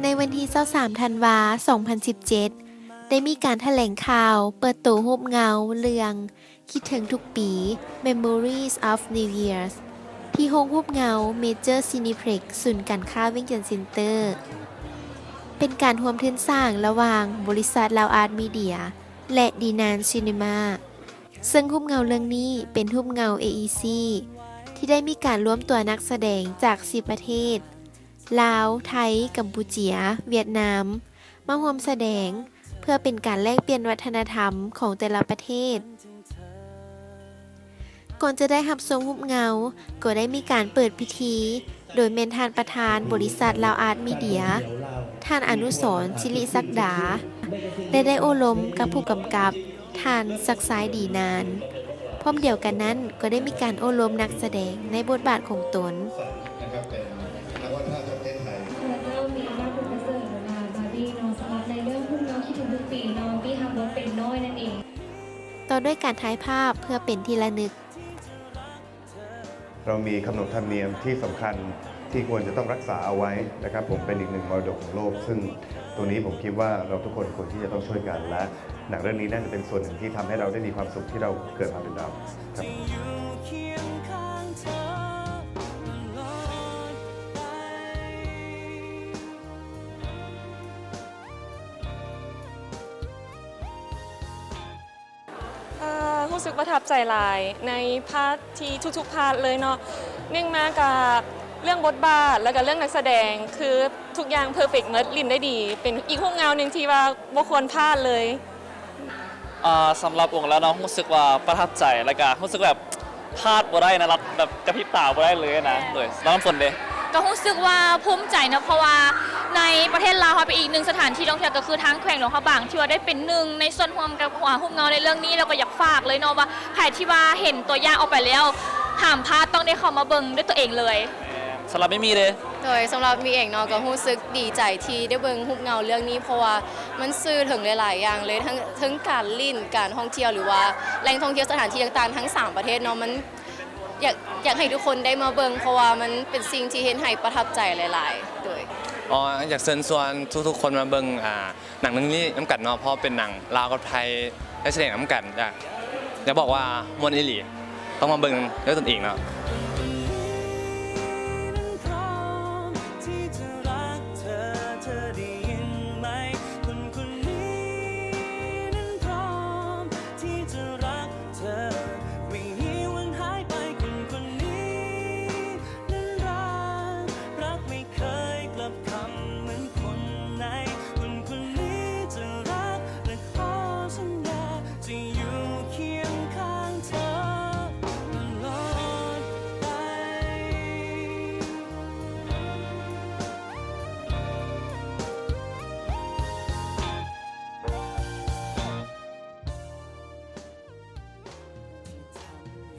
ໃນວັນທີຊາວສາມ ທັນວາ ສອງພັນສິບເຈັດ ໄດ້ມີການຖະແຫຼງຂ່າວເປີດໂຕຮູບເງົາເລື່ອງ ຄິດເຖິງທຸກປີ Memories of New Year's ທີ່ໂຮງຮູບເງົາ Major Cineplex ສູນການຄ້າວຽງຈັນເຊັນເຕີ ເປັນການຮ່ວມທຶນສ້າງລະຫວ່າງບໍລິສັດ Loud Art Media ແລະ Dinan Cinema ເຊິ່ງຮູບເງົາເລື່ອງນີ້ເປັນຮູບເງົາ ເອອີຊີ ທີ່ໄດ້ມີການລວມຕົວນັກສະແດງຈາກສີ່ປະເທດ ລາວ, ໄທ, ກຳປູເຈຍ, ຫວຽດນາມ ມາຮ່ວມສະແດງ ເພື່ອເປັນການແລກປ່ຽນວັດທະນະທຳຂອງແຕ່ລະປະເທດ. ກ່ອນຈະໄດ້ຮັບຊົມຮູບເງົາ ກໍໄດ້ມີການເປີດພິທີ ໂດຍແມ່ນທ່ານປະທານບໍລິສັດ Loud Art Media ທ່ານອະນຸສອນ ສິລິສັກດາ ແລະ ໄດ້ໂອ້ລົມກັບຜູ້ກຳກັບ ທ່ານ ສັກຊາຍ ດີນານ. ພ້ອມດຽວກັນນັ້ນ ກໍໄດ້ມີການໂອ້ລົມນັກສະແດງໃນບົດບາດຂອງຕົນ. ຕໍ່ດ້ວຍການຖ່າຍພາບເພື່ອເປັນທີ່ລະນຶກ. เรามีขนบธรรมเนียมที่สำคัญที่ควรจะต้องรักษาเอาไว้นะครับผม เป็นอีกหนึ่งมรดกของโลก ซึ่งตรงนี้ผมคิดว่าเราทุกคนควรที่จะต้องช่วยกัน และหนังเรื่องนี้น่าจะเป็นส่วนหนึ่งที่ทำให้เราได้มีความสุขที่เราเกิดมาเป็นเราครับ ເອີ ຮູ້ສຶກປະທັບໃຈຫຼາຍໃນພາດທີ່ທຸກໆພາດເລີຍເນາະ ໜຶ່ງມາກະເລື່ອງບົດບາດ ແລ້ວກະເລື່ອງນັກສະແດງ ຄືທຸກຢ່າງເພີເຟັກໝົດ ຫຼິ້ນໄດ້ດີ ເປັນອີກຮູບເງົາໜຶ່ງທີ່ວ່າບໍ່ຄວນພາດເລີຍ. ເອີ ສຳລັບອຸ້ງແລ້ວເນາະ ຮູ້ສຶກວ່າປະທັບໃຈ ແລ້ວກະຮູ້ສຶກແບບ ພາດບໍ່ໄດ້ນະ ແບບກະພິບຕາບໍ່ໄດ້ເລີຍນະ. ໂດຍ ແລ້ວນ້ຳຝົນເດ? ກໍຮູ້ສຶກວ່າ ພູມໃຈເນາະ ເພາະວ່າໃນປະເທດລາວເຮົາເປັນອີກໜຶ່ງສະຖານທີ່ທ່ອງທ່ຽວ ກໍຄືທາງແຂວງຫຼວງພະບາງ ທີ່ວ່າໄດ້ເປັນໜຶ່ງໃນສ່ວນຮ່ວມກັບຫົວຮູບເງົາໃນເລື່ອງນີ້ ແລ້ວກໍຢາກຝາກເລີຍເນາະວ່າ ໃຜທີ່ວ່າເຫັນຕົວຢ່າງອອກໄປແລ້ວ ຫ້າມພາດ ຕ້ອງໄດ້ເຂົ້າມາເບິ່ງດ້ວຍຕົວເອງເລີຍ. ສຳລັບມີມີເດ? ໂດຍ ສຳລັບມີເອງເນາະ ກໍຮູ້ສຶກດີໃຈທີ່ໄດ້ເບິ່ງຮູບເງົາເລື່ອງນີ້ ເພາະວ່າມັນສື່ເຖິງຫຼາຍໆຢ່າງເລີຍ ທັງເຖິງການຫຼິ້ນ ການທ່ອງທ່ຽວ ຫຼືວ່າແຫຼ່ງທ່ອງທ່ຽວສະຖານທີ່ຕ່າງໆທັງສາມປະເທດເນາະ ມັນ ຢາກຢາກໃຫ້ທຸກຄົນໄດ້ມາເບິ່ງ ເພາະວ່າມັນເປັນສິ່ງທີ່ເຮັດໃຫ້ປະທັບໃຈຫຼາຍໆ ໂດຍ. ອໍ ຢາກເຊີນຊວນທຸກໆຄົນມາເບິ່ງ ອ່າ ໜັງເລື່ອງນີ້ນຳກັນເນາະ ເພາະເປັນໜັງລາວກັບໄທໄດ້ສະແດງນຳກັນ ຢາກຢາກບອກວ່າມ່ວນອີ່ຫຼີ ຕ້ອງມາເບິ່ງດ້ວຍຕົນເອງເນາະ.